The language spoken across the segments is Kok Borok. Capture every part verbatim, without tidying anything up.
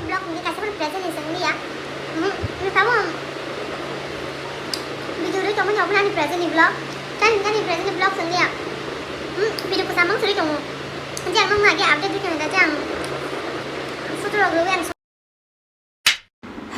Vlog hwnkhe kaisa phano present ni swng liya. Hmm, ni tamo video rwi tongmani obo ani present ni vlog. Tani hwnkhe ani present ni vlog swng liya. Hmm, video kwcham mang swrwi tongo. Je ang nokno age update rwi tongkha je ang photo rok rwi ang.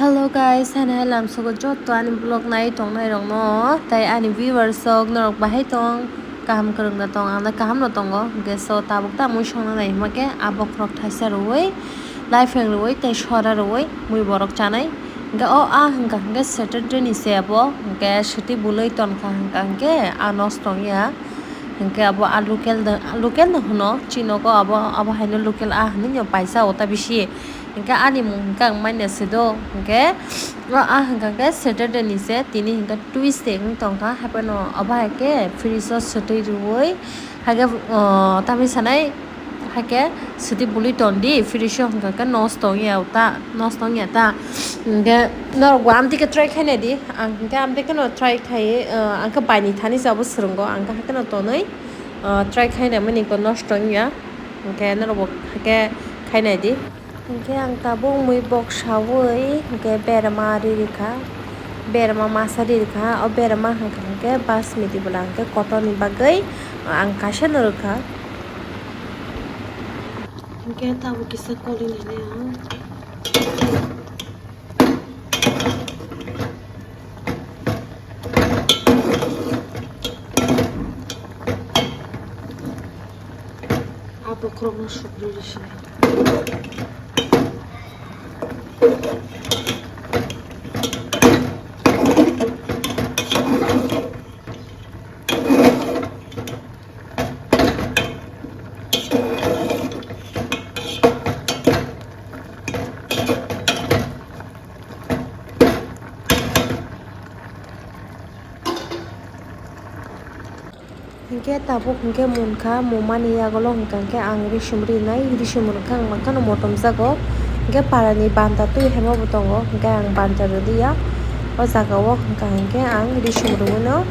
Hello guys, hani hai lamsogo joto ani vlog nai tongnai rokno, tai ani viewers rok norok bahai tong, kaham kwrwngna tong, ang kaham no tongo, hwnkhe so tabuk ta mui songna nai hwnkhe a bokhorok thaisa rwui, laifeng rwui tei sora rwui mui borok chanai. Hwnkhe o a hwnkha hwnkhe Saturday ni se abo, hwnkhe swtwi bwlwi tonkha hwnkha hwnkhe a nosto wngya, hwnkhe abo a local, local no hwno chini nogo abo, abo haino local a hinwi no paisa o ta bisi. Hwnkhe ani mung hwnkhe ang manya se do, hwnkhe o a hwnkha khe Saturday ni se, tini hwnkhe Tuesday wng tongkha, haiphano obo hai khe fridge o swtwi rwui, haikhe, o, tamni sanai, haikhe swtwi bwlwi ton di, fridge o hwnkha khe nosto wngya ta, nosto wngya ta, hwnkhe norok bo amtwi khe try khainai di, ang hwnkhe amtwi kheno try khai, o, ang khe baini thani se abo swrwngo, ang khe haikheno tonwi, o, try khainai mani khe nosto wngya, hwnkhe norok bo haikhe khainai di. Hwnkhe ang tabuk mui bok saui hwnkhe berma ri rikha, berma masa ri rikha, o berma hwnkha hwnkhe Basmati bwla hwnkhe kotorni bagwi ang kaisa no rwkha. Hwnkhe tabuk kisa koli nini ang. A bokhorokno sugri rw sini. Hwnkhe tabuk hwnkhe munkha, mumani yagulo hwnkha hwnkhe ang risum rinai, risum rwkha ang mankha no motom jago. Hwnkhe parani banta twi haima bo tongo, hwnkhe ang banta rwliya. O jaga o hwnkha hwnkhe ang risum rwino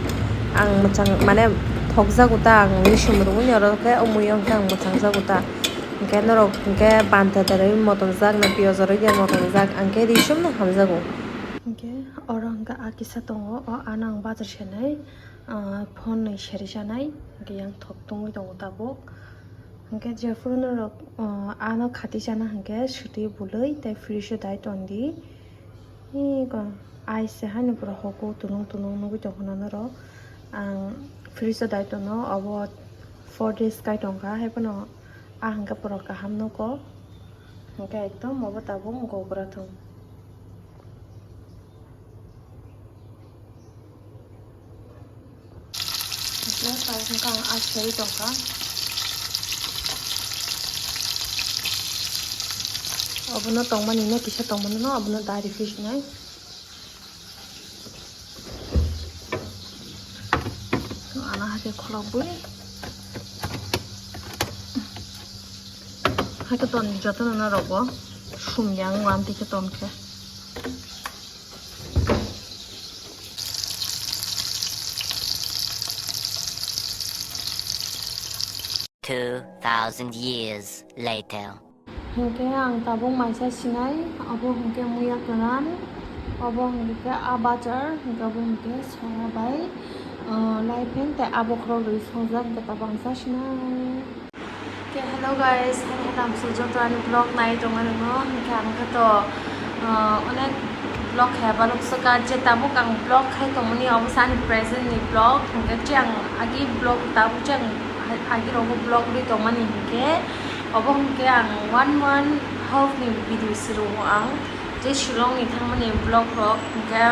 ang mwchang mane thokjago ta, ang risum rwino oro khe o mui o hwnkhe ang mwchang jago ta. Hwnkhe norok hwnkhe banta da rwi motom jak na piyaj rwi ya motom jak, ang khe risum no hamjago. Hwnkhe oro hwnkhe a kisa tongo, o ano ang bajar senai. Ah, phone ni seri sanai, hwnkhe yang thok tongwi tongo tabuk. Hwnkhe jephuru norok, ah, ano khati sana hwnkhe swtwi bwlwi tei fridge o dai ton di. Ih, ko, ice se haino pura hogo tunung tunung nugwi tongkha norok. Ang fridge o dai tono, obo four days kai tongkha, haiphano a hwnkhe pura kaham nugo. Hwnkhe ekdom obo tabuk gogra thung. Hwnkhe tabuk hwnkhe ang aswk tongkha. Obono tongmani no kisa tongmani no obono dari phi sinai. Ano hakhe kholobwi. Hakhe ton jotono norok bo sum yang wan twi khe ton khe. Two thousand years later. Hwnkhe ang tabuk maisa sinai, abo hwnkhe muya kwran, abo hwnkhe a bajar, hwnkhe abo hwnkhe sora bai, ah, laifeng tei abokhorok rwi songjak, hwnkhe tabuk ang sa sinai. Khe hello guys, hai hai lamsok joto ani vlog nai tongo nangno, hwnkhe ang khe to, ah, onek vlog khe balok swkha, je tabuk ang vlog khai tongmani obo se ani present ni vlog, hwnkhe je ang agi vlog tabuk je ang agi rogo vlog rwi tongmani hwnkhe, obo hwnkhe ang one month half ni video se rwo ang, je Shillong ni thangmani vlog rok, hwnkhe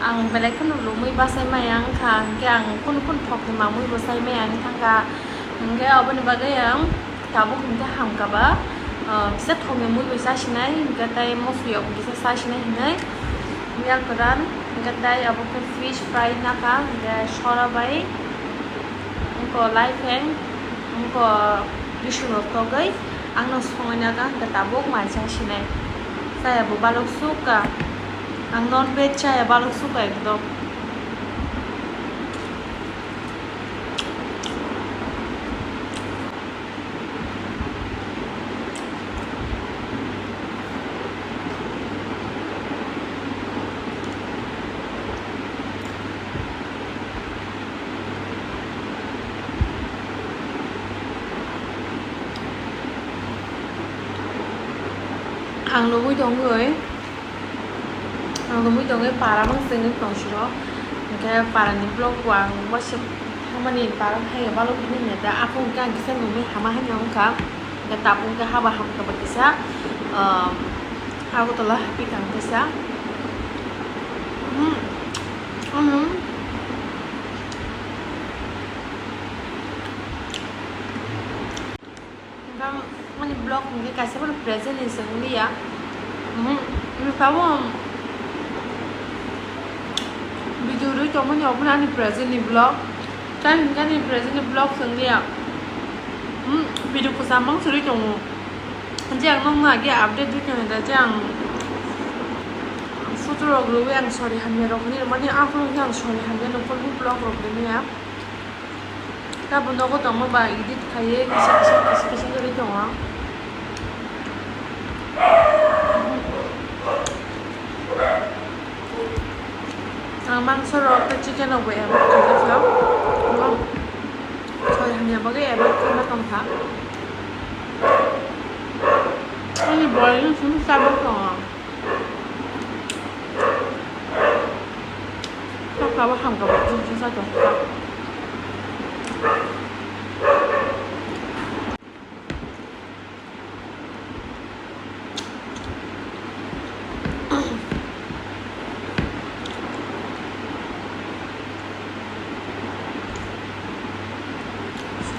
ang belai kheno lumui bachai maya wngkha, hwnkhe ang kunu kunu thokni mamui bo chai maya wngkha, hwnkhe oboni bagwi ang tabuk hwnkhe hamkha ba, ah, kisa thokni mui bo chasinai, hwnkhe tei mosli rok kisa chasinai hinwi, miya kwran, hwnkhe tei abo khe fish fry nakha, hwnkhe sora bai, wngkha laifeng, wngkha bising rok togwi, ang no songwi naga, hwnkhe tabuk mai chasinai, chaya bo balok sukha, ang non veg chaya balok sukha ekdom. Ang nugui tongwi, ang nugui tongwi para mansingwi tong siro. Hwnkhe parani vlog bo ang waisa hamani para phaiya balok hwnwi da. Aphuru hwnkhe ang kisa nugui hama hanya wngkha. Hwnkhe tabuk hwnkhe haba hamkha ba kisa, um, Agartala happy kang kisa. Hmm. Hmm. Hwnkhe ani vlog hwnkhe kaisa phano present ni se wngya. Mhm. Tabuk video rwi tongmani obo ani present ni vlog. Tai hwnkhe ani present ni vlog se wngya. Mhm. Video kwcham mang se rwi tongo. Je ang nokno age update rwi tongo da je ang photo rok rwi ang sorry hamya rok hinwi rwmani aphuru hwnkhe ang sorry hamya nokol ni vlog rok rwmaya. Tabuk nogo tongma ba edit khaiwi kisa kisa kisa kisa wngwi tongo. Ang mangso rok tei chicken rok bo avoid khaijak kha. Sorry hamya bagwi avoid khaima tongkha. Ani boring simi chabwi tongo. Sakao hamkha bo jujak tongkha.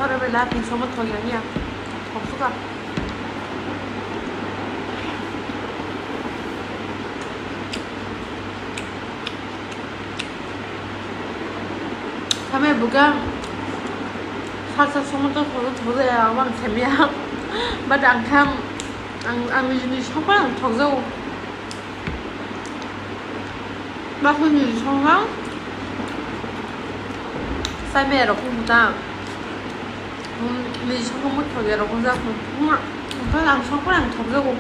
Sora bela tin somo thok ya niya. Thok suka. Kame buka sak sak somo to thok thok ya, abang khamya. But ang kham, ang, ang niji niji somo ang thok jao. Bakso ni songkha, sai maya rok kung ta. Ni songkha mui thok ya rok kung jak. Ang songkha ang thok jago.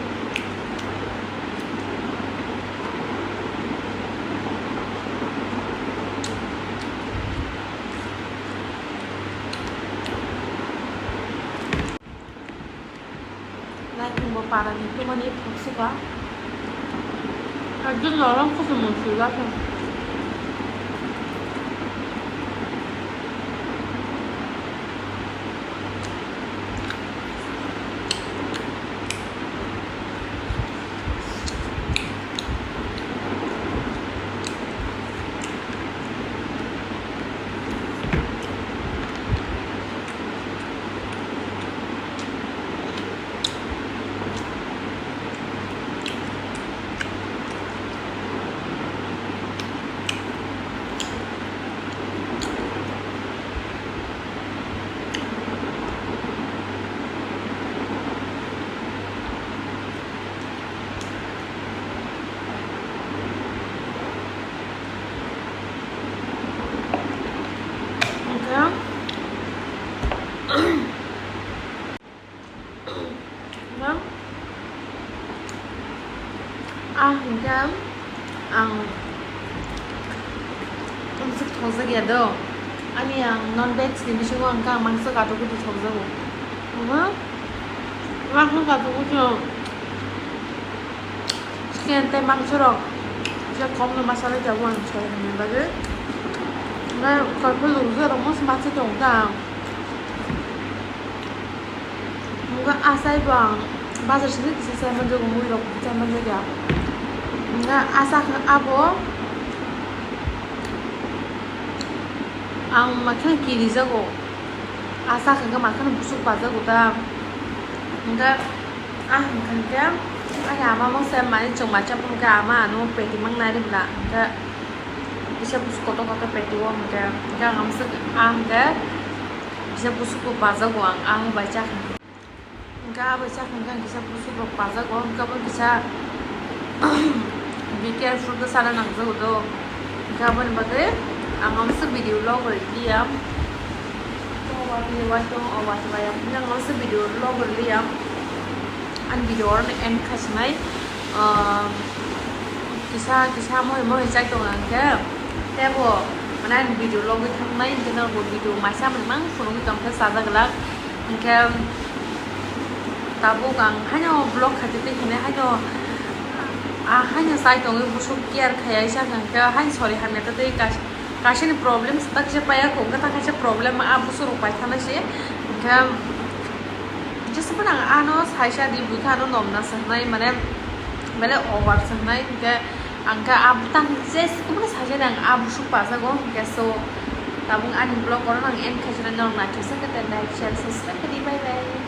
Naikhung bo para ni tumani thok suka. Ekdom norom kuchumung swijak. Hwnkhe, ah, hwnkhe ang mangsa thokjak ya do. Ani ang non veg ni bisingo hwnkhe ang mangsa katok katok thokjago. Mangsa katok katok. Chicken tei mangso rok je kom no masala jabo ang soi hwnwi bagwi. Nai koi phuru rok je rok mos masa tong ta. Nokha asai bo ang bazar simi kisa sai manjago, mui rok sai manjak ya. Nokha asa khe abo ang makhe kirijago. Asa khe makhe busuk bajago ta. Nokha. Ah, hwnkhe ani ama moksa mani chwng machapung khe ama ano peti mangnai ri bwla, hwnkhe kisa busu kotor kotor peti o, hwnkhe, hwnkhe ang amswk, ah, hwnkhe kisa busu bo bajago ang, ah, bai chakha. Hwnkhe ah bai chakha hwnkhe ang kisa busu bo bajago, hwnkhe bo kisa B K R food o sana nangjago do. Hwnkhe aboni bagwi ang amswk video vlog rwliya. Watwi waitong, o watwi waya. Ang amswk video vlog rwliya. Ang video oro end khasinai. Ah, kisa, kisa mohai, mohai chai tongo ang khe. Tebo, mane ang video vlog wi thangnai, hwnkhe norokbo video maisa mani mang phunugwi tongkhe chajak glak. Hwnkhe tabuk ang haino vlog khaitwi twi hwnwi haino Ah, haino chai tongwi busuk care khai aisa hwnkhe haino sorry hamya tei kaisa, kaisani problem tak se paya kho, hwnkhe ta kaisa problem a busuk rok pai thana se hwnkhe jesa phano ang ano saisa di buikha ano nomna se hwnai mane bele over se hwnai hwnkhe ang khe a tang jesa phano saisa di ang a busuk pajago hwnkhe so tabuk ani vlog oro ang end khai se norok naithok se khe like share subscribe khe di bye bye.